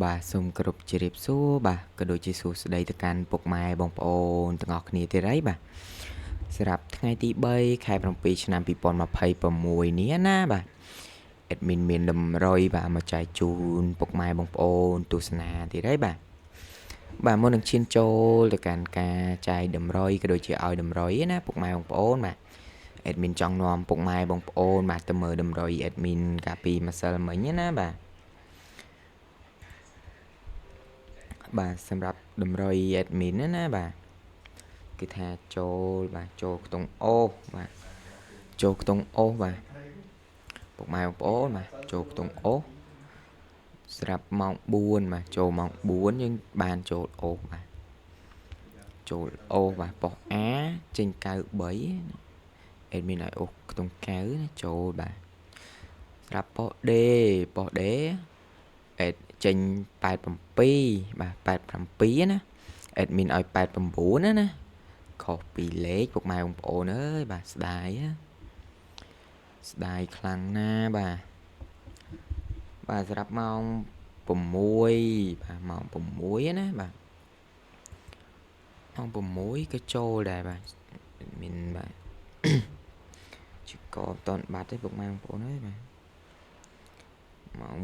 បាទសូមគោរពជម្រាបសួរបាទក៏ដូចជាសួស្តីទៅកាន់ពុកម៉ែបងប្អូនទាំងអស់គ្នាទៀតហើយបាទសម្រាប់ថ្ងៃទី3ខែ7ឆ្នាំ2026នេះណាបាទ admin មានតម្រុយបាទមកចែកជូនពុកម៉ែបងប្អូនទស្សនាទៀតហើយបាទបាទមុននឹងឈានចូលទៅកាន់ការចែកតម្រុយក៏ដូចជាឲ្យតម្រុយណាពុកម៉ែបងប្អូនបាទ admin ចង់នាំពុកម៉ែបងប្អូនបាទទៅមើលតម្រុយ admin កាលពីម្សិលមិញណាបាទបាទសម្រាប់តម្រុយ admin ណាបាទគឺថាចូលបាទចូលខ្ទង់អូសបាទចូលខ្ទង់អូសបាទពុកម៉ែបងប្អូនបាទចូលខ្ទង់អូសស្រាប់ម៉ោង4បាទចូលម៉ោង4យើងបានចូលអូសបាទចូលអូសបាទប៉ុស្តិ៍ A ចេញ93 admin ឲ្យអូសខ្ទង់9ណាចូលបាទស្រាប់ប៉ុស្តិ៍ D ប៉ុស្តិ៍ D អេតចេញ87បាទ87ណា admin ឲ្យ89ណាណាខុសពីលេខពុកម៉ែបងប្អូនអើយបាទស្ដាយណាស្ដាយខ្លាំងណាស់បាទបាទសម្រាប់ម៉ោង6បាទម៉ោង6ណាបាទម៉ោង6ក៏ចូលដែរបាទ admin បាទជាកអត់តន់បាត់ទេពុកម៉ែបងប្អូនអើយបាទម៉ោង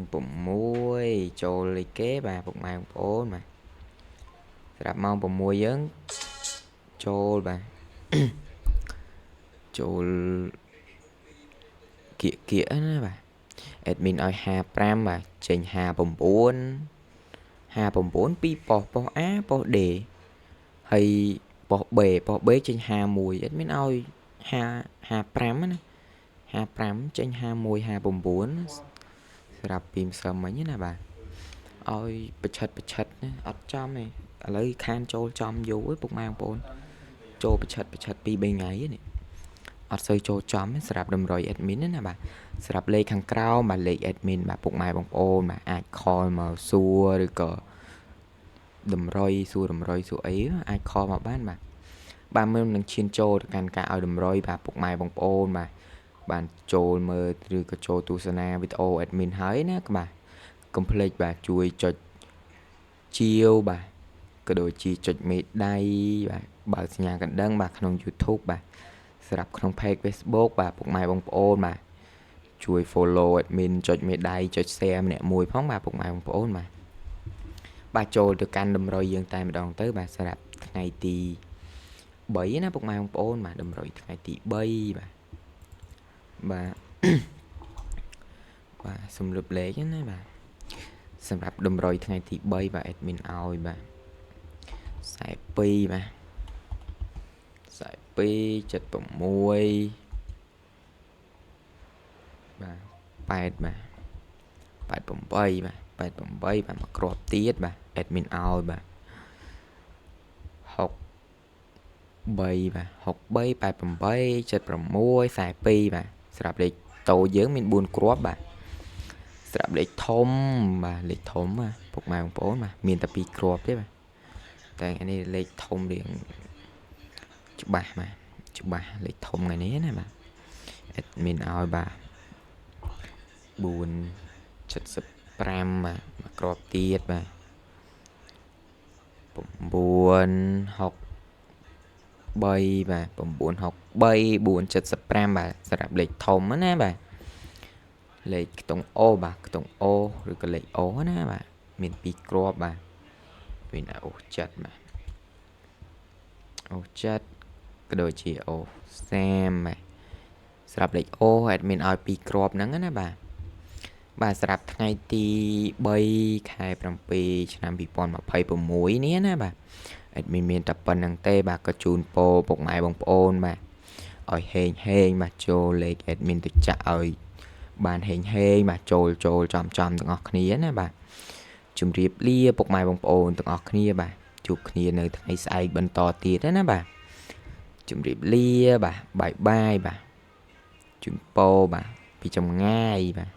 6ចូលលេខគេបាទពុកម៉ែបងប្អូនបាទសម្រាប់ម៉ោង6យើងចូលបាទចូលគៀកគៀកណាបាទ admin ឲ្យ55បាទចេញ59 59 2ប៉ុស្តិ៍ប៉ុស្តិ៍ A ប៉ុស្តិ៍ D ហើយប៉ុស្តិ៍ B ប៉ុស្តិ៍ B ចេញ51 admin ឲ្យ5 55ណា55ចេញ51 59សម្រាប់ពីម្សិលមិញណាបាទឲ្យប្រឆិតប្រឆិតណាអត់ចំទេឥឡូវខានចូលចំយូរឯងពុកម៉ែបងប្អូនចូលប្រឆិតប្រឆិត2 3ថ្ងៃនេះអត់សូវចូលចំទេសម្រាប់តម្រុយ admin ណាបាទសម្រាប់លេខខាងក្រោមបាទលេខ admin បាទពុកម៉ែបងប្អូនបាទអាច call មកសួរឬក៏តម្រុយសួរតម្រុយសួរអីអាច call មកបានបាទបាទមុននឹងឈានចូលទៅកាន់ការឲ្យតម្រុយបាទពុកម៉ែបងប្អូនបាទបានចូលមើលឬក៏ចូលទស្សនាវីដេអូ admin ហើយណាបាទកុំភ្លេចបាទជួយចុចជាវបាទក៏ដូចជាចុចមេដៃបាទបើកសញ្ញាកណ្ដឹងបាទក្នុង YouTube បាទសម្រាប់ក្នុង page Facebook បាទពុកម៉ែបងប្អូនបាទជួយ follow admin ចុចមេដៃចុច share ម្នាក់មួយផងបាទពុកម៉ែបងប្អូនបាទបាទចូលទៅកាន់តម្រុយយើងតែម្ដងទៅបាទសម្រាប់ថ្ងៃទី3ណាពុកម៉ែបងប្អូនបាទតម្រុយថ្ងៃទី3បាទបាទបាទសំលឹបលេខណាបាទសម្រាប់តម្រុយថ្ងៃទី3បាទ admin ឲ្យបាទ42បាទ42 76បាទ8បាទ88បាទ88បាទមកគ្រាប់ទៀតបាទ admin ឲ្យបាទ6 3បាទ63 88 76 42បាទសម្រាប់លេខតូចយើងមាន4គ្រាប់បាទសម្រាប់លេខធំបាទលេខធំបាទពុកម៉ែបងប្អូនបាទមានតែ2គ្រាប់ទេបាទតែអានេះលេខធំរៀងច្បាស់បាទច្បាស់លេខធំថ្ងៃនេះណាបាទ admin ឲ្យបាទ4 75បាទមកគ្រាប់ទៀតបាទ9 6 3បាទ963 475បាទសម្រាប់លេខធំណាបាទលេខខ្ទង់អូបាទខ្ទង់អូឬក៏លេខអូណាបាទមាន2គ្រាប់បាទមានអូចិត្តបាទអូចិត្តក៏ដូចជាអូសាមបាទសម្រាប់លេខអូ admin ឲ្យ2គ្រាប់ហ្នឹងណាបាទបាទសម្រាប់ថ្ងៃទី3ខែ7ឆ្នាំ2026នេះណាបាទ admin មានតែប៉ុណ្្នឹងទេបាទក៏ជូនពរពុកម៉ែបងប្អូនបាទឲ្យហេងហេងបាទចូលលេខ admin ទៅចាក់ឲ្យបានហេងហេងបាទចូលចូលចំចំទាំងអស់គ្នាណាបាទជម្រាបលាពុកម៉ែបងប្អូនទាំងអស់គ្នាបាទជួបគ្នានៅថ្ងៃស្អែកបន្តទៀតណាបាទជម្រាបលាបាទបាយបាយបាទជូនពរបាទពីចម្ងាយបាទ